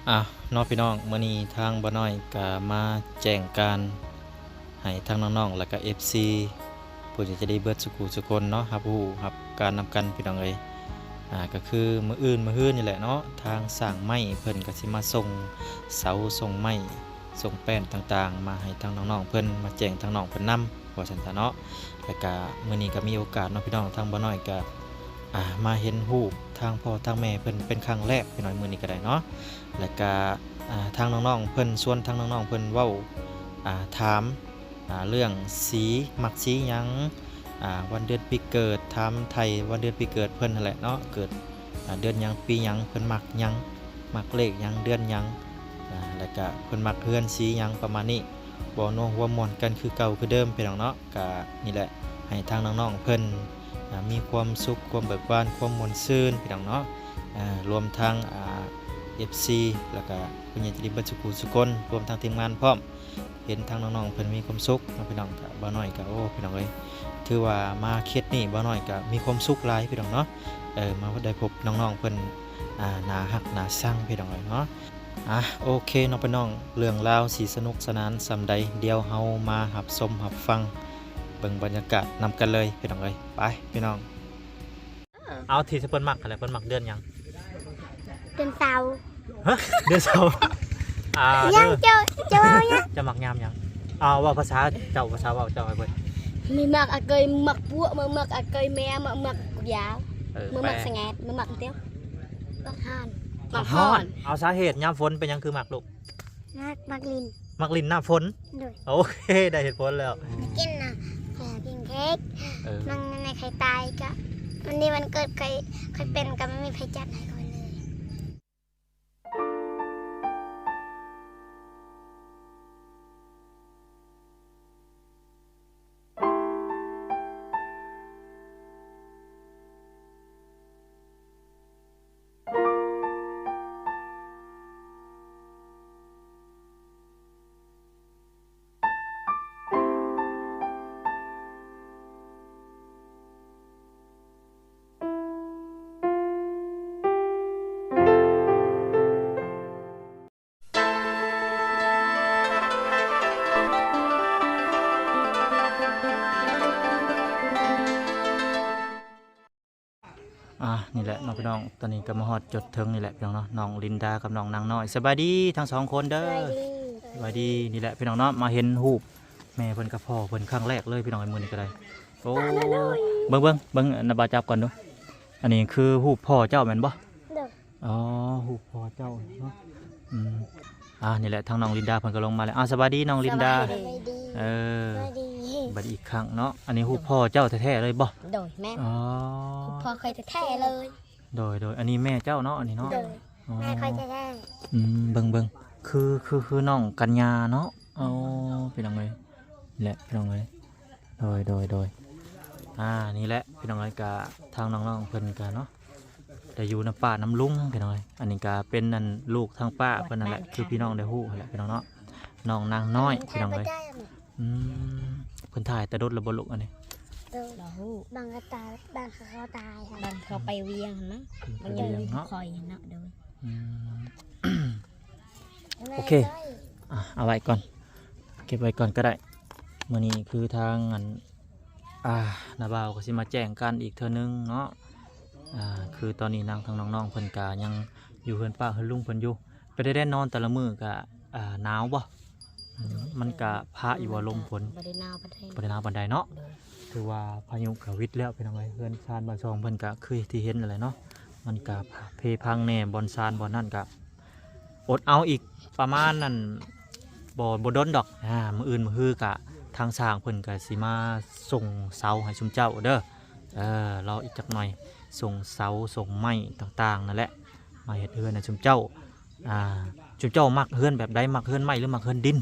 ອ່ະ ເນາະພີ່ນ້ອງ, ມື້ນີ້ທາງບ່າວນ້ອຍກະມາແຈ້ງການໃຫ້ທາງນ້ອງໆ ແລະກະເອັຟຊີ ຜູ້ທີ່ຈະໄດ້ເບິດສູ່ຜູ້ສູ່ຄົນເນາະ ຮັບຮູ້ຮັບການນຳກັນພີ່ນ້ອງເອີຍ. ອ່າ ກະຄືມື້ອື່ນມື້ຮືນີ້ແຫຼະເນາະ ທາງຊ່າງໄມ້ເພິ່ນກະຊິມາສົ່ງເສົາ ສົ່ງໄມ້ ສົ່ງແປ້ນຕ່າງໆ ມາໃຫ້ທາງນ້ອງໆເພິ່ນ ມາແຈ້ງທາງນ້ອງເພິ່ນນຳ ວ່າຊັ້ນຊະເນາະ. ແລ້ວກະມື້ນີ້ກະມີໂອກາດເນາະພີ່ນ້ອງ, ທາງບ່າວນ້ອຍກະ ອ່າ ມາເຫັນຮູບທາງພໍ່ທາງແມ່ເພິ່ນເປັນຄັ້ງແລກພີ່ນ້ອງ ມື້ນີ້ກະໄດ້ເນາະ. ແລ້ວກະ ອ່າ ທາງນ້ອງໆເພິ່ນ ຊວນທາງນ້ອງໆເພິ່ນເວົ້າ ອ່າ ຖາມ ອ່າ ເລື່ອງສີ ມັກສີຫຍັງ ອ່າ ວັນເດືອນປີເກີດ ຖາມໄຖ່ວັນເດືອນປີເກີດເພິ່ນຫັ້ນແຫຼະເນາະ, ເກີດ ອ່າ ເດືອນຫຍັງ ປີຫຍັງ ເພິ່ນມັກຫຍັງ ມັກເລກຫຍັງ ເດືອນຫຍັງ ອ່າ ແລ້ວກະເພິ່ນມັກເຮືອນສີຫຍັງ ປະມານນີ້. ເວົ້ານົວຫົວມ່ວນກັນຄືເກົ່າຄືເດີມພີ່ນ້ອງເນາະ. ກະນີ້ແຫຼະ ໃຫ້ທາງນ້ອງໆເພິ່ນ ອ່າ ມີຄວາມສຸກ ຄວາມເບີກບານ ຄວາມມ່ວນຊື່ນພີ່ນ້ອງເນາະ. ອ່າ ລວມທັງ ອ່າ ເອັຟຊີ ແລ້ວກະຜູ້ໃຫຍ່ໃຈດີເບິດສູ່ຜູ້ສູ່ຄົນ ລວມທັງທີມງານພ້ອມ ເຫັນທາງນ້ອງໆເພິ່ນມີຄວາມສຸກເນາະພີ່ນ້ອງ. ກະບ່າວນ້ອຍກະ ໂອ້ ພີ່ນ້ອງເອີຍ ຖືວ່າມາເຂດນີ້ ບ່າວນ້ອຍກະມີຄວາມສຸກຫຼາຍພີ່ນ້ອງເນາະ. ເອີ ມາໄດ້ພົບນ້ອງໆເພິ່ນ ອ່າ ໜ້າຮັກໜ້າຊັງພີ່ນ້ອງເອີຍເນາະ. ອ່ະ ໂອເຄເນາະພີ່ນ້ອງ, ເລື່ອງລາວຊິສະໜຸກສະໜານສ່ຳໃດ ດຽວເຮົາມາຮັບຊົມຮັບຟັງ ເບິ່ງບັນຍາກາດນຳກັນເລີຍພີ່ນ້ອງເອີຍ. ໄປພີ່ນ້ອງ. ເອົາ ທີ່ເພິ່ນມັກຫັ້ນແຫຼະ ເພິ່ນມັກເດືອນຫຍັງ? ເດືອນເສົາ. ຮະ? ເດືອນເສົາ? ອ່າ ຫຍັງ? ເຈົ້າ ເຈົ້າເວົ້າຫຍັງ? ເຈົ້າມັກຍາມຫຍັງ? ເອົາ ເວົ້າພາສາເຈົ້າ ພາສາເວົ້າເຈົ້າໃຫ້ເບິ່ງ. ມີໝາກອາເກີຍ ໝາກປວກ ໝາກອາເກີຍແມ ໝາກ ໝາກຢາວ ເອີ ໝາກ ໝາກສະແງດ ໝາກ ໝາກດຽວ ໝາກຮ້ອນ ໝາກຮ້ອນ. ເອົາ ສາເຫດຍາມຝົນເປັນຫຍັງຄືມັກລູກ? ມັກ ມັກຫຼິ້ນ ມັກຫຼິ້ນນ້ຳຝົນ. ໂດຍ ໂອເຄ ໄດ້ເຫດຜົນແລ້ວ. ກິນນະ ຂ້ອຍກິນເຄ້ກ ເອີ ມັນໃນໄຂ່ຕາຍກະ ວັນນີ້ວັນເກີດຂ້ອຍ ຂ້ອຍເປັນກະ ມັນມີໃຜຈັດໃຫ້ຂ້ອຍເລີຍ. ອ່າ ນີ້ແຫຼະເນາະພີ່ນ້ອງ, ຕອນນີ້ກໍມາຮອດຈຸດເທິງນີ້ແຫຼະພີ່ນ້ອງເນາະ, ນ້ອງລິນດາກັບນ້ອງນາງນ້ອຍ. ສະບາຍດີທັງສອງຄົນເດີ. ສະບາຍດີ. ສະບາຍດີ. ນີ້ແຫຼະພີ່ນ້ອງເນາະ, ມາເຫັນຮູບແມ່ເພິ່ນກັບພໍ່ເພິ່ນຄັ້ງແລກເລີຍພີ່ນ້ອງເອີຍ ມື້ນີ້ກໍໄດ້. ໂອ້ ເບິ່ງ ເບິ່ງ ເບິ່ງ ອັນນະ ບ່າວຈັບກ່ອນດູ. ອັນນີ້ຄືຮູບພໍ່ເຈົ້າແມ່ນບໍ່? ໂດຍ. ອໍ ຮູບພໍ່ເຈົ້າເນາະ. ອືມ ອ່າ ນີ້ແຫຼະ ທາງນ້ອງລິນດາເພິ່ນກໍລົງມາແລ້ວ. ອ່າ ສະບາຍດີນ້ອງລິນດາ. ສະບາຍດີ. ເອີ ສະບາຍດີ ສະບາຍດີອີກຄັ້ງເນາະ. ອັນນີ້ຮູບພໍ່ເຈົ້າແທ້ໆເລີຍບໍ່? ໂດຍ ແມ່ນ. ອໍ ຮູບພໍ່ຂ້ອຍແທ້ໆເລີຍ. ໂດຍໆ ອັນນີ້ແມ່ເຈົ້າເນາະ ອັນນີ້ເນາະ. ໂດຍ. ອໍ ແມ່ຂ້ອຍແທ້ໆ. ອືມ ເບິ່ງໆ ຄື ຄື ຄືນ້ອງກັນຍາເນາະ. ອໍ ພີ່ນ້ອງເອີຍ ແຫຼະ ພີ່ນ້ອງເອີຍ. ໂດຍ ໂດຍ ໂດຍ. ອ່າ ນີ້ແຫຼະພີ່ນ້ອງເອີຍ, ກະທາງນ້ອງໆເພິ່ນກະເນາະ ໄດ້ຢູ່ນຳປ້ານຳລຸງພີ່ນ້ອງເອີຍ. ອັນນີ້ກະເປັນອັນລູກທາງປ້າເພິ່ນນັ້ນແຫຼະ ຄືພີ່ນ້ອງໄດ້ຮູ້ຫັ້ນແຫຼະພີ່ນ້ອງເນາະ. ນ້ອງນາງນ້ອຍພີ່ນ້ອງເອີຍ. ອືມ ເພິ່ນຕາຍແຕ່ດົນແລ້ວບໍ່ລູກອັນນີ້? ໂດຍ ບໍ່ຮູ້. ບາງກະຕາຍ ບາງເຂົາຕາຍ ບາງເຂົາໄປວຽງຫັ້ນນະ. ອືມ ມັນຍັງຢູ່ຂ້ອຍຫັ້ນນະ. ໂດຍ. ອືມ ໂອເຄ ອ່ະ ເອົາໄວ້ກ່ອນ ເກັບໄວ້ກ່ອນກໍໄດ້. ມື້ນີ້ຄືທາງອັນ ອ່າ ນ້າບ່າວກໍຊິມາແຈ້ງການອີກເທື່ອໜຶ່ງເນາະ. ອ່າ ຄືຕອນນີ້ນາງ ທາງນ້ອງໆເພິ່ນກະຍັງຢູ່ເຮືອນປ້າເຮືອນລຸງເພິ່ນຢູ່. ເປັນໄດ້ນອນແຕ່ລະມື້ກະ ອ່າ ໜາວບໍ່? ອືມ ມັນກະພາຢູ່ວ່າລົມຝົນ ບໍ່ໄດ້ໜາວປານໃດ ບໍ່ໄດ້ໜາວປານໃດເນາະ. ໂດຍ. ຖືວ່າພາຍຸກະວິດແລ້ວພີ່ນ້ອງເອີຍ, ເຮືອນຊານບ້ານຊ່ອງເພິ່ນກະຄືທີ່ເຫັນນັ້ນແຫຼະເນາະ, ມັນກະເພພັງແດ່ ບ່ອນຊານບ່ອນນັ້ນກະ ອົດເອົາອີກປະມານນັ້ນ ບໍ່ ບໍ່ດົນດອກ. ອ່າ ມື້ອື່ນມື້ຮືກະ ທາງຊ່າງເພິ່ນກະຊິມາສົ່ງເສົາໃຫ້ຊຸມເຈົ້າເດີ. ເອີ ລໍອີກຈັກໜ່ອຍ ສົ່ງເສົາ ສົ່ງໄມ້ຕ່າງໆນັ້ນແຫຼະ ມາເຮັດເຮືອນໃຫ້ຊຸມເຈົ້າ. ອ່າ ຊຸມເຈົ້າມັກເຮືອນແບບໃດ? ມັກເຮືອນໄມ້ ຫຼື ມັກເຮືອນດິນ?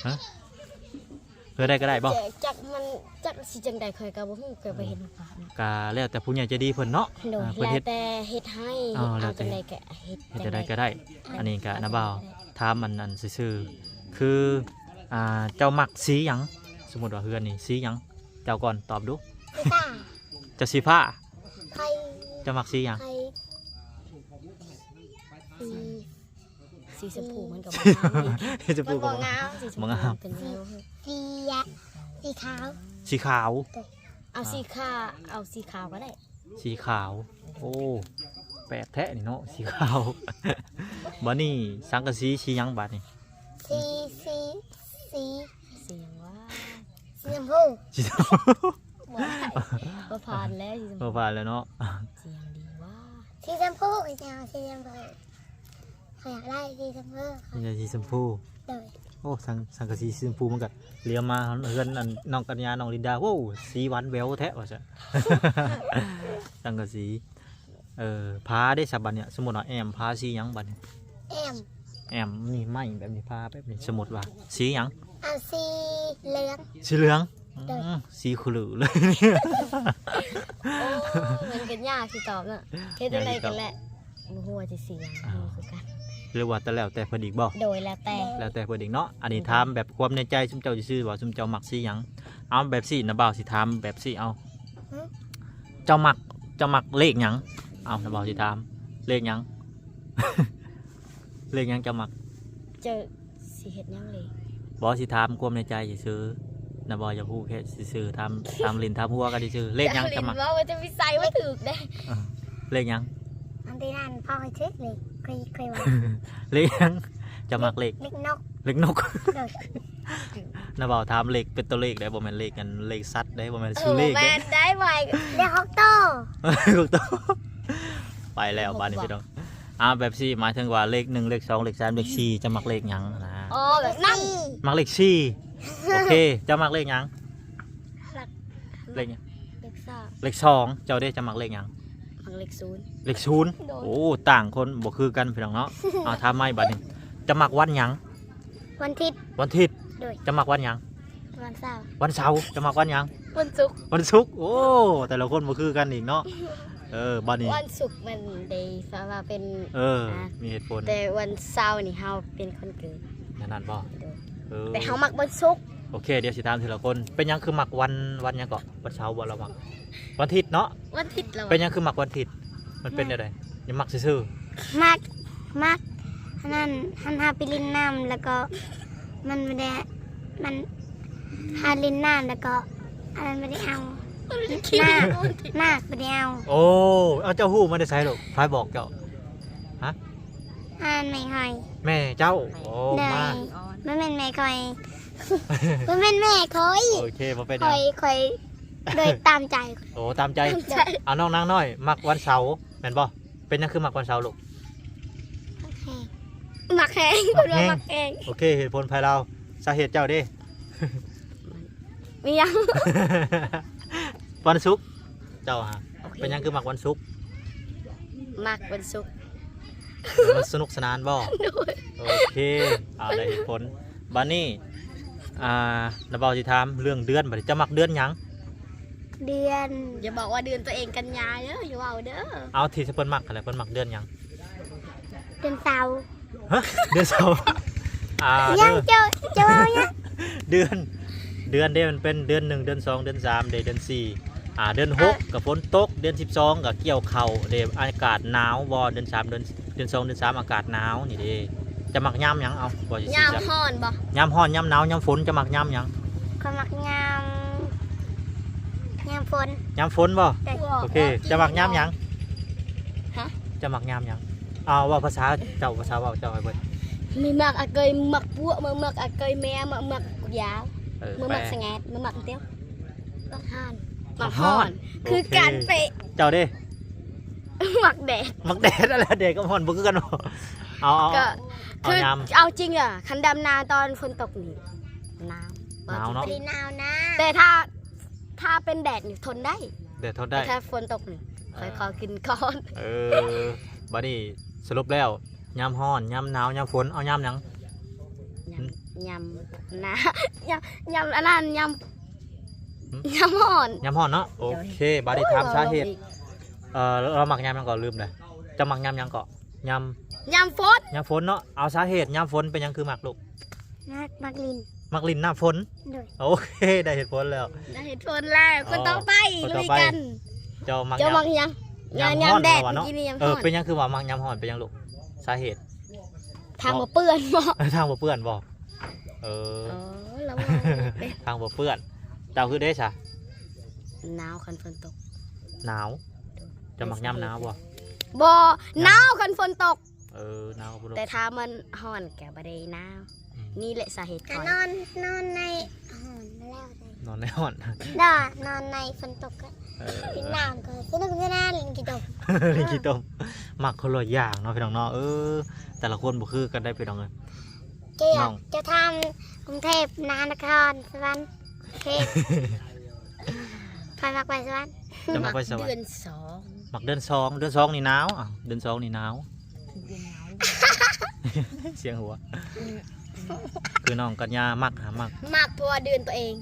ຮະ? ເຮືອນໃດກໍໄດ້ບໍ່? ຈັກມັນ ຈັກຊິຈັ່ງໃດ ຂ້ອຍກໍບໍ່ຮູ້ ຂ້ອຍບໍ່ເຫັນພາບ. ກໍແລ້ວແຕ່ຜູ້ໃຫຍ່ໃຈດີເພິ່ນເນາະ. ໂດຍ. ອ່າ ເພິ່ນເຮັດ ແຕ່ເຮັດໃຫ້ ເອົາ ແລ້ວແຕ່ ເຮັດ ເຮັດຈັ່ງໃດກໍໄດ້. ອັນນີ້ກໍນ້າບ່າວຖາມອັນ ອັນຊື່ໆ ຄື ອ່າ ເຈົ້າມັກສີຫຍັງ? ສົມມຸດວ່າເຮືອນນີ້ສີຫຍັງ? ເຈົ້າກ່ອນຕອບດູ. ສີຟ້າ. ເຈົ້າສີຟ້າ? ໄຂ່. ເຈົ້າມັກສີຫຍັງ? ໄຂ່. สี สีชมพูมันก็บ่งามอีก สีชมพูก็บ่งาม มันบ่งาม สีชมพู บ่งาม เป็นแนว สี สีขาว สีขาว เอาสีขาว เอาสีขาวก็ได้ สีขาว โอ้ แปลกแท้นี่เนาะ สีขาว บัดนี้สังกะสีสีหยังบัดนี้ สี สี สี สีหยังวะ สีชมพู สีชมพู บ่ได้ บ่ผ่านแล้ว สีชมพู บ่ผ่านแล้วเนาะ สีหยังดีวะ สีชมพู สีชมพู ข้อยอยากได้สีชมพู อยากได้สีชมพู โดย โอ้ สัง สังกะสีสีชมพูมันก็เหลียวมาเฮือนอันน้องกัญญา น้องลินดา โอ้ สีหวานแหววแท้ว่าซั่น สังกะสี เออ ผ้าเด้ซะบัดนี้ สมมุติว่าแอ้มผ้าสีหยังบัดนี้ แอ้ม แอ้มนี่ไม้แบบนี้ ผ้าแบบนี้ สมมุติว่าสีหยัง เอาสีเหลือง สีเหลือง โดย อืม สีขลุเลย โอ้ มันก็ยากสิตอบเนาะ เฮ็ดจั่งใด๋กันแหละ บ่ฮู้ว่าสิสีหยัง อ่า บ่ฮู้คือกัน หรือว่าแต่แล้วแต่เพิ่นอีกบ่ โดย แล้วแต่ แล้วแต่เพิ่นอีกเนาะ อันนี้ โดย ถามแบบความในใจ ซุมเจ้าซื่อๆ ว่าซุมเจ้ามักสีหยัง เอาแบบซี่ น้าบ่าวสิถามแบบซี่ เอา หึ เจ้ามัก เจ้ามักเลขหยัง เอา น้าบ่าวสิถาม เลขหยัง เลขหยังเจ้ามัก เจ้าสิเฮ็ดหยังเลข บ่ สิถามความในใจซื่อๆ น้าบ่าวอยากฮู้แค่ซื่อๆ ถาม ถามหลิ้นถามหัวกันซื่อๆ เลขหยังเจ้ามัก เว้าว่าจะมีไซว่าถูกเด้ เออ เลขหยัง อันที่นั่นพ่อให้ถืกเลข เคย เคยว่า เลขหยัง เจ้ามักเลข เลขนก เลขนก โดย น้าบ่าวถามเลขเป็นตัวเลขได้ บ่แม่นเลขอัน เลขสัตว์ได้ บ่แม่นชื่อเลข โอ้ แม่นได้ไว เลขหกตัว หกตัว ไปแล้วบาดนี้พี่น้อง อ่า แบบซี่ หมายถึงว่าเลขหนึ่ง เลขสอง เลขสาม เลขสี่ เจ้ามักเลขหยังนะ อ๋อ แบบนั่น มักเลขสี่ โอเค เจ้ามักเลขหยัง หลัก เลขหยัง เลขสอง เลขสอง เจ้าเด้ เจ้ามักเลขหยัง มักเลขศูนย์ เลขศูนย์ โดย โอ้ ต่างคนบ่คือกันพี่น้องเนาะ เอา ถามใหม่บาดนี้ เจ้ามักวันหยัง วันอาทิตย์ วันอาทิตย์ โดย เจ้ามักวันหยัง วันเสาร์ วันเสาร์ เจ้ามักวันหยัง วันศุกร์ วันศุกร์ โอ้ แต่ละคนบ่คือกันอีกเนาะ เออ บาดนี้ วันศุกร์มันได้ เพราะว่าเป็น เออ อ่ะ มีเหตุผล แต่วันเสาร์นี่เฮาเป็นคนเกิด แนวนั้นบ่ โดย เออ แต่เฮามักวันศุกร์ โอเค เดี๋ยวสิถามทีละคน เป็นหยังคือมักวัน วันหยังเกาะ วันเสาร์บ่ เรามัก วันอาทิตย์เนาะ วันอาทิตย์เหรอวะ เป็นหยังคือมักวันอาทิตย์ มันเป็นแนวใด๋ ยังมักซื่อๆ มัก มัก อันนั้น หันหาไปเล่นน้ำ แล้วก็มันบ่ได้ มันหาเล่นน้ำ แล้วก็อันนั้นบ่ได้เอา หน้า หน้าบ่ได้เอา โอ้ เอา เจ้าฮู้มาแต่ไสลูก ไผบอกเจ้า ฮะ อ่า แม่ข้อย แม่เจ้า โอ้ โดย มา บ่แม่นแม่ข้อย บ่แม่นแม่ข้อย โอเค บ่เป็นหยัง ข้อย ข้อย โดยตามใจ โอ้ ตามใจ ตามใจ เอา น้องนางน้อย มักวันเสาร์ แม่นบ่ เป็นหยังคือมักวันเสาร์ลูก มักแฮง มักแฮง เพิ่นว่ามักแฮง โอเค เหตุผลไผลาว สาเหตุเจ้าเด้ มีหยัง วันศุกร์ เจ้าฮะ โอเค เป็นหยังคือมักวันศุกร์ มักวันศุกร์ มันสนุกสนานบ่ โดย โอเค อ่า ได้เหตุผล บัดนี้ อ่า น้าบ่าวสิถามเรื่องเดือน บัดนี้เจ้ามักเดือนหยัง เดือน อย่าบอกว่าเดือนตัวเองกันยาเด้อ อย่าเว้าเด้อ เอา ที่เพิ่นมักหั่นแหละ เพิ่นมักเดือนหยัง เดือนเสาร์ ฮะ เดือนเสาร์ อ่า ยัง เดือน เจ้า เจ้าเว้ายัง เดือน เดือนเด้ มันเป็นเดือนหนึ่ง เดือนสอง เดือนสามเด้ เดือนสี่ อ่า เดือนหก อ่ะ ก็ฝนตก เดือนสิบสอง ก็เกี่ยวข้าวเด้ อากาศหนาวบ่ เดือนสาม เดือน เดือนสอง เดือนสาม อากาศหนาวนี่เด้ เจ้ามักยามหยัง เอา บ่สิ ยามฮ้อนบ่ ยามฮ้อน ยามหนาว ยามฝน เจ้ามักยามหยัง ข้อยมักยาม ยามฝน ยามฝนบ่ โดย โอเค เจ้ามักยามหยัง ฮะ เจ้ามักยามหยัง เอา เว้าภาษาเจ้า ภาษาเว้าเจ้าให้เบิ่ง มีมักอาเกย มักปวก มัก มักอาเกยแม่ มัก มักยาว เออ มัก แปล มักสะแงด มัก มักเตียว มักฮ้อน มักฮ้อน มักฮ้อน คือกัน โอเค เป๊ะ เจ้าเด้ มักแดด มักแดดนั่นแหละ แดดกับฮ้อนบ่คือกันบ่ เอา เอา ก็ เอา คือยาม เอาจริงอะ คันดำนาตอนฝนตกนี่ หนาว หนาวเนาะ บ่ได้หนาวนะ แต่ถ้า ถ้าเป็นแดดนี่ทนได้ แดดทนได้ แต่ถ้าฝนตกนี่ อ่า ข้อยขอกินก่อน เออ บัดนี้สรุปแล้ว ยามฮ้อน ยามหนาว ยามฝน เอายามหยัง ยาม หึ ยามหนาว ยาม ยามอันนั้น ยาม หึ ยามฮ้อน ยามฮ้อนเนาะ โดย โอเค บัดนี้ถามสาเหตุ โอ้ย เอ่อ เรามักยามหยังก่อน ลืมเลย เจ้ามักยามหยังก่อน ยาม ยามฝน ยามฝนเนาะ เอาสาเหตุยามฝนเป็นหยังคือมักลูก มัก มักหลิ้น มักหลิ้นน้ำฝน โดย โอเค ได้เหตุผลแล้ว ได้เหตุผลแล้ว คนต่อไป คนต่อไป ลุยกัน เจ้ามักหยัง เจ้ามักหยัง ຍາມ ຍາມ ຍາມແດດ ຮ້ອນວ່າເນາະ ມື້ກີ້ນີ້ຍາມ ເອີ ຮ້ອນ ເປັນຫຍັງຄືວ່າມັກຍາມຮ້ອນ ເປັນຫຍັງລູກ? ສາເຫດ ທາງບໍ່ເປື້ອນບໍ? ເອີ ທາງບໍ່ເປື້ອນບໍ? ເອີ ເອີ ລະວ່າ ທາງບໍ່ເປື້ອນ. ເຈົ້າຄືເດ້ຊະ? ໜາວຄັນຝົນຕົກ. ໜາວ? ເຈົ້າມັກຍາມໜາວບໍ? ບໍ່ ໜາວຄັນຝົນຕົກ. ເອີ ໜາວ ແຕ່ຖ້າມັນຮ້ອນກໍບໍ່ໄດ້ໜາວ. ອືມ ນີ້ແຫຼະສາເຫດ ກໍ ຂ້ອຍ ນອນ ນອນໃນຮ້ອນແລ້ວ ນອນໃນຮ້ອນ ນອນໃນຝົນຕົກກໍ ເອີ ຫຼິ້ນນ້ຳກໍສະໜຸກສະໜານ ຫຼິ້ນຂີ້ຕົມ ຫຼິ້ນຂີ້ຕົມ. ມັກຄົນລະຢ່າງເນາະ ພີ່ນ້ອງເນາະ. ເອີ ແຕ່ລະຄົນບໍ່ຄືກັນໄດ໋ ພີ່ນ້ອງເອີຍ. ເຈົ້າຢາກ ນ້ອງ ເຈົ້າທາງກຸງເທບ ນະຄອນສະຫວັນ ເຂດ ຂ້ອຍມັກໄປສະຫວັນ. ເຈົ້າມັກໄປສະຫວັນ? ເດືອນສອງ ມັກເດືອນສອງ. ເດືອນສອງນີ້ໜາວ. ອ້າວ ເດືອນສອງນີ້ໜາວ. ສຽງຫົວ. ອືມ ຄືນ້ອງກັນຍາມັກຫາມັກ ມັກເພາະວ່າເດືອນຕົວເອງ. ອື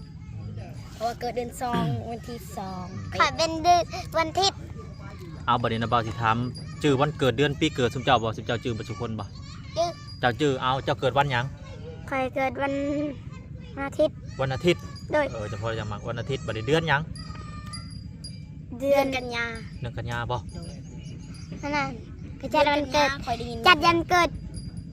ມ ເພາະວ່າເກີດເດືອນສອງ ວັນທີສອງ. ອືມ ຂ້ອຍເປັນເດືອນ ວັນທິດ. ເອົາ ບັດນີ້ນະ ບ່າວຊິຖາມ ຈື່ວັນເກີດເດືອນປີເກີດຊຸມເຈົ້າບໍ່? ຊຸມເຈົ້າຈື່ເບິດຊຸຄົນບໍ່? ຈື່. ເຈົ້າຈື່. ເອົາ ເຈົ້າເກີດວັນຫຍັງ? ຂ້ອຍເກີດວັນ ວັນອາທິດ. ວັນອາທິດ. ໂດຍ. ເອີ ຈະພໍຈະມັກວັນອາທິດ. ບັດນີ້ເດືອນຫຍັງ? ເດືອນ ເດືອນກັນຍາ. ເດືອນກັນຍາບໍ່? ໂດຍ. ອັນນັ້ນ ກໍຈັດວັນເກີດ ຈັດວັນເກີດ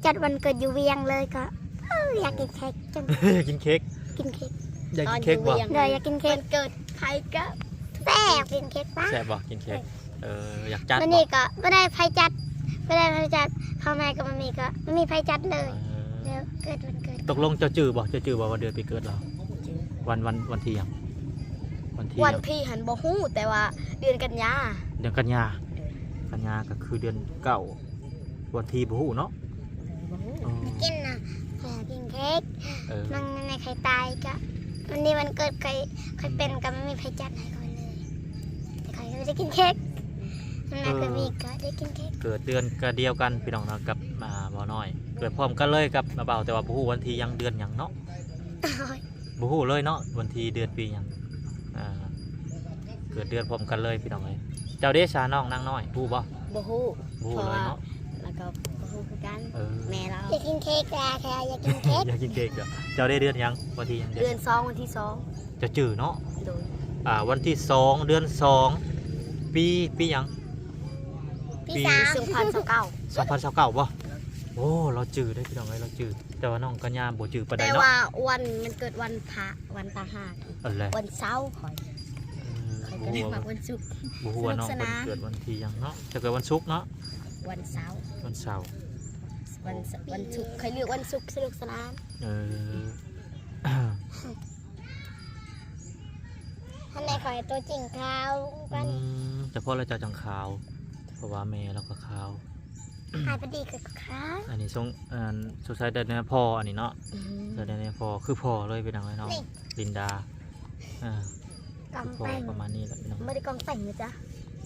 ຈັດວັນເກີດຢູ່ວຽງເລີຍກໍ ເອີ ຢາກກິນເຄັກຈັງ. ຢາກກິນເຄັກ. ກິນເຄັກ. ຢາກກິນເຄັກບໍ່? ໂດຍ ຢາກກິນເຄັກ. ວັນເກີດໃຜກໍແຊບ ກິນເຄັກປະ. ແຊບບໍ່? ກິນເຄັກ. ເອີ ຢາກຈັດ. ມື້ນີ້ກໍບໍ່ໄດ້ໃຜຈັດ ບໍ່ໄດ້ໃຜຈັດ ພໍ່ແມ່ກໍບໍ່ມີ ກໍບໍ່ມີໃຜຈັດເລີຍ. ເອີ ແລ້ວເກີດວັນເກີດ. ຕົກລົງເຈົ້າຈື່ບໍ່? ເຈົ້າຈື່ບໍ່ວ່າເດືອນປີເກີດລາວ? ວັນ ວັນ ວັນທີຫຍັງ? ວັນທີ ວັນທີຫັ້ນບໍ່ຮູ້ ແຕ່ວ່າເດືອນກັນຍາ. ເດືອນກັນຍາ. ເອີ ກັນຍາກໍຄືເດືອນເກົ້າ. ວັນທີບໍ່ຮູ້ເນາະ. ເອີ ບໍ່ຮູ້. ເອີ ກິນນະ ຂ້ອຍກິນເຄັກ. ເອີ ມັນໃນໄຂ່ຕາຍກະ ວັນນີ້ວັນເກີດຂ້ອຍ ຂ້ອຍເປັນກະບໍ່ມີໃຜຈັດໃຫ້ຂ້ອຍເລີຍ ແຕ່ຂ້ອຍກໍໄດ້ກິນເຄັກ. ມັນ ເອີ ກໍມີກໍໄດ້ກິນເຄັກ. ເກີດເດືອນກະດຽວກັນພີ່ນ້ອງເນາະ ກັບ ອ່າ ບ່າວນ້ອຍ ເກີດພ້ອມກັນເລີຍກັບນ້າບ່າວ ແຕ່ວ່າບໍ່ຮູ້ວັນທີຫຍັງເດືອນຫຍັງເນາະ. ໂອ້ຍ ບໍ່ຮູ້ເລີຍເນາະ ວັນທີເດືອນປີຫຍັງ. ອ່າ ເກີດເດືອນພ້ອມກັນເລີຍພີ່ນ້ອງເອີຍ. ເຈົ້າເດຊະ ນ້ອງນາງນ້ອຍ ຮູ້ບໍ່? ບໍ່ຮູ້. ບໍ່ຮູ້ເລີຍເນາະ. ແລ້ວກໍບໍ່ຮູ້ຄືກັນ. ເອີ ແມ່ລາວ ຢາກກິນເຄັກ ຢາກກິນເຄັກ. ຢາກກິນເຄັກເດີ. ເຈົ້າໄດ້ເດືອນຫຍັງ? ວັນທີຫຍັງ? ເດືອນສອງ ວັນທີສອງ. ເຈົ້າຈື່ເນາະ. ໂດຍ. ອ່າ ວັນທີສອງ ເດືອນສອງ ປີ ປີຫຍັງ? ປີ ປີສາມ ສອງພັນຊາວເກົ້າ. ສອງພັນຊາວເກົ້າບໍ່? ໂອ້ ລາວຈື່ເດ້ພີ່ນ້ອງເອີຍ ລາວຈື່. ແຕ່ວ່ານ້ອງກັນຍາບໍ່ຈື່ປານໃດເນາະ. ແຕ່ວ່າວັນມັນເກີດວັນພະ ວັນຕາຫາກ. ເອີ ແຫຼະ ວັນເສົາຂ້ອຍ. ເອີ ຂ້ອຍກໍໄດ້ມາວັນສຸກ. ບໍ່ຮູ້ວ່າ ບໍ່ຮູ້ວ່ານ້ອງເພິ່ນເກີດວັນທີຫຍັງເນາະ. ເຈົ້າເກີດວັນສຸກເນາະ. ວັນເສົາ. ວັນເສົາ. ວັນ ວັນສຸກ ຂ້ອຍເລືອກວັນສຸກ ສະໜຸກສະໜານ. ເອີ ຫັ້ນແຫຼະ ຂ້ອຍຕົວຈິງຂາວ. ອືມ ຈະພໍແລ້ວເຈົ້າຈັ່ງຂາວ ເພາະວ່າແມ່ລາວກໍຂາວ. ອ້າຍປະດີກໍຂາວ. ອັນນີ້ສົງ ອັນ ສົງໄສໄດ້ແນວພໍ່ອັນນີ້ເນາະ. ອືມ ໄດ້ແນວພໍ່ ຄືພໍ່ເລີຍພີ່ນ້ອງເອີຍເນາະ. ລິນດາ. ອ່າ ກອງແຕ່ງ ປະມານນີ້ແຫຼະພີ່ນ້ອງ. ບໍ່ໄດ້ກອງແຕ່ງນະຈ໊ະ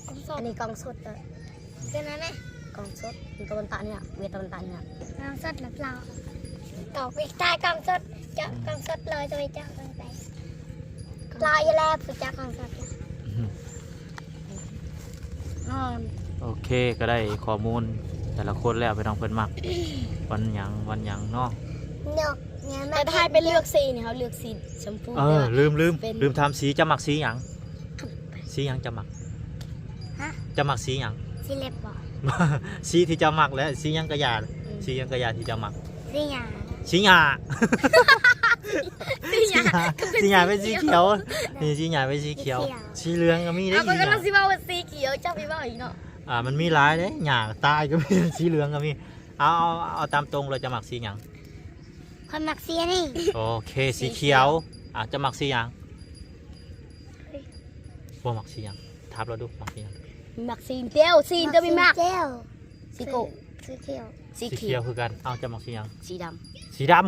ອັນນີ້ກອງສົດ. ເອີ ເປັນໄງແມ່? ກອງສົດ ຕາວັນຕະນີ້ ເວຍຕາວັນຕະນີ້ ກອງສົດລະເຈົ້າ. ກອງ ວິກຕາຍກອງສົດ ເຈົ້າ ອືມ ກອງສົດເລີຍ ໂດຍເຈົ້າກອງແຕ່ງ. ລາວຢູ່ແລ້ວ ຜູ້ຈັກຂອງສັດ. ອືມ ໂອເຄ ກໍໄດ້ຂໍ້ມູນແຕ່ລະຄົນແລ້ວ ພີ່ນ້ອງເພິ່ນມັກວັນຫຍັງ ວັນຫຍັງເນາະ. ແຕ່ຖ້າໃຫ້ໄປເລືອກສີນີ້ ເຮົາເລືອກສີຊົມພູ. ເອີ ລືມ ລືມ ລືມຖາມສີ ເຈົ້າມັກສີຫຍັງ? ສີຫຍັງເຈົ້າມັກ? ຮະ? ເຈົ້າມັກສີຫຍັງ? ສີເລັບບໍ? ສີທີ່ເຈົ້າມັກແຫຼະ ສີຫຍັງກະຢ່າ. ອືມ ສີຫຍັງກະຢ່າທີ່ເຈົ້າມັກ. ສີຫຍ້າ ສີຫຍ້າ ສີຫຍ້າ ສີຫຍ້າເປັນສີຂຽວ. ນີ້ສີຫຍ້າເປັນສີຂຽວ ສີເຫຼືອງກໍມີເດ້. ເອົາ ຂ້ອຍກຳລັງຊິເວົ້າວ່າສີຂຽວ ເຈົ້າໄປເວົ້າອີກເນາະ. ອ່າ ມັນມີຫຼາຍເດ້ ຫຍ້າຕາຍກໍມີ ສີເຫຼືອງກໍມີ. ເອົາ ເອົາ ເອົາຕາມຕົງເລີຍ ເຈົ້າມັກສີຫຍັງ? ຂ້ອຍມັກສີອັນນີ້. ໂອເຄ ສີຂຽວ. ອ່າ ເຈົ້າມັກສີຫຍັງ? ບໍ່ມັກສີຫຍັງ? ຖາມລາວດູ ມັກສີຫຍັງ? ມັກສີຂຽວ ສີດຽວມີມັກ. ສີຂຽວ ສີຂຽວ ສີຂຽວຄືກັນ. ເອົາ ເຈົ້າມັກສີຫຍັງ? ສີດຳ ສີດຳ.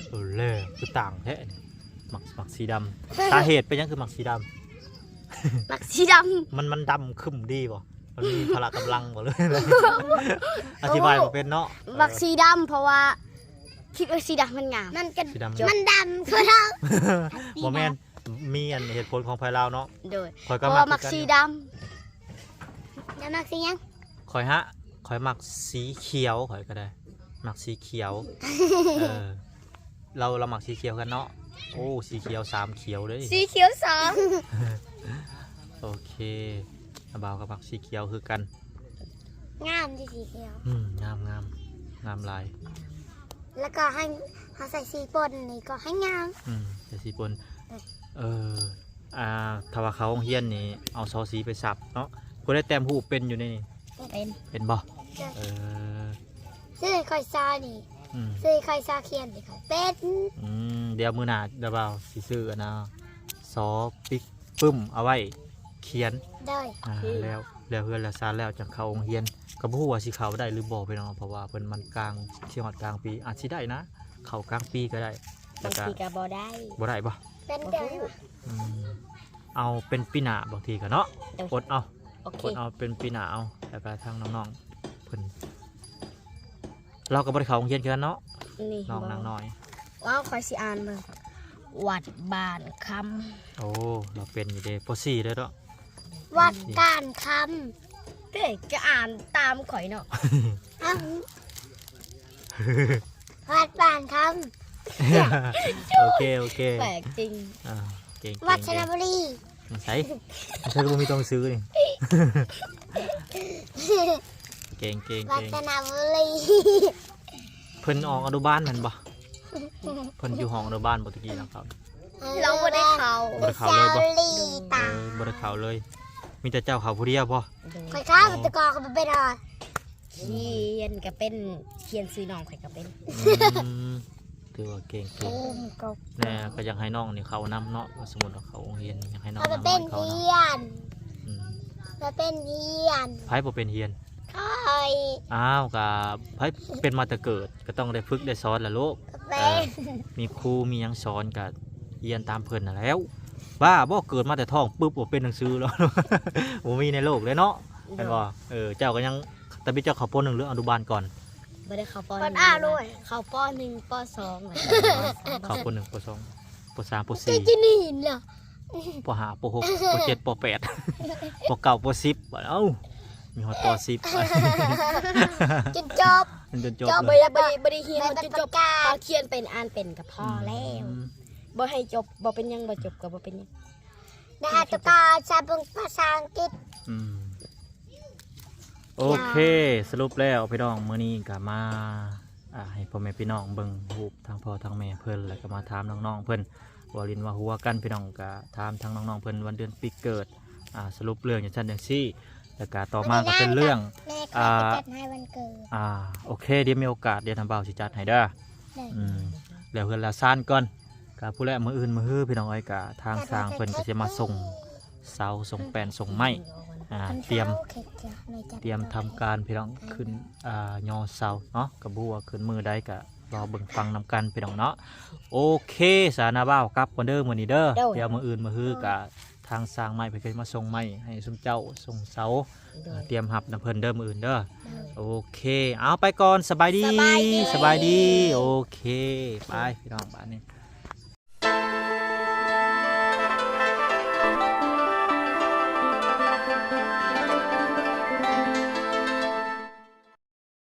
ເອີ ແລ້ວຄືຕ່າງແທ້ ມັກ ມັກສີດຳ. ສາເຫດເປັນຫຍັງຄືມັກສີດຳ? ມັກສີດຳ ມັນ ມັນດຳຄຶ້ມດີບໍ່? ມັນມີພະລະກຳລັງບໍ່ ຫຼື ອະທິບາຍບໍ່ເປັນເນາະ. ມັກສີດຳເພາະວ່າຄິດວ່າສີດຳມັນງາມ. ມັນກໍ ສີດຳ ມັນດຳຄືເຮົາ. ບໍ່ແມ່ນ ມີອັນເຫດຜົນຂອງໃຜລາວເນາະ. ໂດຍ ຂ້ອຍກໍມັກ ເພາະວ່າມັກສີດຳ. ເຈົ້າມັກສີຫຍັງ? ຂ້ອຍຫະ ຂ້ອຍມັກສີຂຽວ ຂ້ອຍກໍໄດ້ ມັກສີຂຽວ. ເອີ ລາວ ລາວມັກສີຂຽວຄືກັນເນາະ. ໂອ້ ສີຂຽວສາມຂຽວເດ້ ສີຂຽວສອງ. ໂອເຄ ນ້າບ່າວກໍມັກສີຂຽວຄືກັນ. ງາມເດ້ສີຂຽວ. ອືມ ງາມໆ ງາມຫຼາຍ. ແລ້ວກໍໃຫ້ເຮົາໃສ່ສີປົນນີ້ກໍໃຫ້ງາມ. ອືມ ໃສ່ສີປົນ. ເອີ ເອີ ອ່າ ຖ້າວ່າເຂົ້າໂຮງຮຽນນີ້ ເອົາຊໍສີໄປສັບເນາະ. ຜູ້ໃດແຕ້ມຮູບເປັນຢູ່ໃນນີ້? ເປັນ. ເປັນບໍ່? ເອີ ຊື້ໃຫ້ຂ້ອຍຊານີ້ ອືມ ຊື້ໃຫ້ຂ້ອຍຊາຂຽນນີ້ຂ້ອຍເປັນ. ອືມ ດຽວມື້ໜ້າດຽວບ່າວຊິຊື້ອັນນ່າ ຊໍປິກປຶ້ມເອົາໄວ້ຂຽນ. ໂດຍ ອ່າ ແລ້ວ ແລ້ວເຮືອນແລ້ວຊານແລ້ວຈັ່ງເຂົ້າໂຮງຮຽນ. ກໍບໍ່ຮູ້ວ່າຊິເຂົ້າໄດ້ຫຼືບໍ່ພີ່ນ້ອງ ເພາະວ່າເພິ່ນມັນກາງ ຊິຮອດກາງປີ ອາດຊິໄດ້ນະ ເຂົ້າກາງປີກໍໄດ້. ບາງທີກໍບໍ່ໄດ້. ບໍ່ໄດ້ບໍ່? ເປັນໄດ້. ອືມ ເອົາເປັນປີໜ້າບາງທີກໍເນາະ. ໂດຍ ອົດເອົາ. ໂອເຄ ຄົນເອົາເປັນປີໜ້າເອົາ. ແລ້ວກໍທາງນ້ອງໆເພິ່ນ ລາວກໍບໍ່ໄດ້ເຂົ້າໂຮງຮຽນຄືກັນເນາະ. ນີ້ ນ້ອງນາງນ້ອຍ. ວ້າວ ຂ້ອຍຊິອ່ານເບິ່ງ ວັດບ້ານຄຳ. ໂອ້ ລາວເປັນຢູ່ເດ້ ປໍສີ່ເດ້ເນາະ. ວັດບ້ານຄຳ. ເດ້ ກໍອ່ານຕາມຂ້ອຍເນາະ. ເອົ້າ ວັດບ້ານຄຳ. ໂອເຄ ໂອເຄ ແປກຈິງ. ອ່າ ເກັ່ງໆ ວັດຊະນະບູລີ. ໃສ ໃສ ບໍ່ມີຕົວໜັງສືນີ້. ເກັ່ງໆ ວັດຊະນະບູລີ. ເພິ່ນອອກອະນຸບານແມ່ນບໍ່? ເພິ່ນຢູ່ຫ້ອງອະນຸບານບໍ່ຕະກີ້ນະ? ເຂົາ ລາວບໍ່ໄດ້ເຂົ້າ. ບໍ່ໄດ້ເຂົ້າເລີຍບໍ່? ເອີ ບໍ່ໄດ້ເຂົ້າເລີຍ. ມີແຕ່ເຈົ້າເຂົ້າຜູ້ດຽວບໍ່? ໂດຍ ຂ້ອຍເຂົ້າ. ອໍ ແຕ່ກ່ອນກໍບໍ່ເປັນ. ຂຽນກໍເປັນ ຂຽນຊື່ນ້ອງຂ້ອຍກໍເປັນ. ອືມ ຖືວ່າເກັ່ງໆ. ແນ່ ກໍຢາກໃຫ້ນ້ອງນີ້ເຂົ້ານຳເນາະ. ສົມມຸດວ່າເຂົ້າໂຮງຮຽນ ຢາກໃຫ້ນ້ອງນຳເຂົ້ານຳ. ອືມ ບໍ່ເປັນຮຽນ. ໃຜບໍ່ເປັນຮຽນ? ຂ້ອຍ. ອ້າວ ກໍໃຜເປັນມາແຕ່ເກີດ ກໍຕ້ອງໄດ້ຝຶກໄດ້ສອນລະລູກ. ເອີ ມີຄູມີຫຍັງສອນກໍຮຽນຕາມເພິ່ນຫັ້ນແລ້ວ. ບ້າບໍ່? ເກີດມາແຕ່ທ້ອງປຶບ ບໍ່ເປັນໜັງສືແລ້ວ. ບໍ່ມີໃນໂລກເລີຍເນາະ. ແມ່ນບໍ່? ເອີ ເຈົ້າກໍຍັງ ແຕ່ມີເຈົ້າເຂົ້າ ປໍໜຶ່ງ ຫຼື ອະນຸບານກ່ອນ? ບໍ່ໄດ້ເຂົ້າ ປໍໜຶ່ງ ເຂົ້າ ປໍໜຶ່ງ ປໍສອງ. ເອີ ເຂົ້າ ປໍໜຶ່ງ ປໍສອງ ປໍສາມ ປໍສີ່ ປໍຫ້າ ປໍຫົກ ປໍເຈັດ ປໍແປດ ປໍເກົ້າ ປໍສິບ. ເອົ້າ ມີຮອດ ປໍສິບ ຈົນຈົບ ຈົນຈົບ. ບໍ່ໄດ້ ບໍ່ໄດ້ຮຽນຈົນຈົບ ພໍຂຽນເປັນ ອ່ານເປັນກໍພໍແລ້ວ. ອືມ ບໍ່ໃຫ້ຈົບ ບໍ່ເປັນຫຍັງ ບໍ່ຈົບກໍບໍ່ເປັນຫຍັງ. ໄດ້ອ່ານຕົວການສາເບິ່ງພາສາອັງກິດ. ອືມ ໂອເຄ ສະຫຼຸບແລ້ວພີ່ນ້ອງ ມື້ນີ້ກໍມາ ອ່າ ໃຫ້ພໍ່ແມ່ພີ່ນ້ອງເບິ່ງຮູບທາງພໍ່ທາງແມ່ເພິ່ນ ແລ້ວກໍມາຖາມນ້ອງໆເພິ່ນ ເວົ້າຫຼິ້ນເວົ້າຫົວກັນ. ພີ່ນ້ອງກໍຖາມທາງນ້ອງໆເພິ່ນ ວັນເດືອນປີເກີດ ອ່າ ສະຫຼຸບເລື່ອງຈັ່ງຊັ້ນຈັ່ງຊີ້. ແລ້ວກໍຕໍ່ມາກໍເປັນເລື່ອງ ແມ່ກໍ ອ່າ ຈັດໃຫ້ວັນເກີດ. ອ່າ ໂອເຄ ດຽວມີໂອກາດ ດຽວທາງບ່າວຊິຈັດໃຫ້ເດີ. ອືມ ແລ້ວເຮືອນແລ້ວຊານກ່ອນ ກໍພຸ້ນແຫຼະ ມື້ອື່ນມື້ຮື ພີ່ນ້ອງເອີຍ ກໍທາງຊ່າງເພິ່ນກໍຊິມາສົ່ງເສົາ ສົ່ງແປ້ນ ສົ່ງໄມ້ ອ່າ ຕຽມ ຕຽມທຳການ ພີ່ນ້ອງ ຂຶ້ນ ອ່າ ຍໍເສົາເນາະ. ກໍບໍ່ຮູ້ວ່າຂຶ້ນມື້ໃດ ກໍລໍເບິ່ງຟັງນຳກັນ ພີ່ນ້ອງເນາະ. ໂອເຄ ສາ ນ້າບ່າວກັບກ່ອນເດີ ມື້ນີ້ເດີ. ໂດຍ ດຽວມື້ອື່ນມື້ຮືກໍ ທາງຊ່າງໄມ້ເພິ່ນກໍມາສົ່ງໄມ້ໃຫ້ຊຸມເຈົ້າ ສົ່ງເສົາ. ໂດຍ ຕຽມຮັບນຳເພິ່ນເດີມື້ອື່ນເດີ. ໂດຍ ໂອເຄ ເອົາໄປກ່ອນ ສະບາຍດີ ສະບາຍດີ ສະບາຍດີ. ໂອເຄ ໄປພີ່ນ້ອງ ບາດນີ້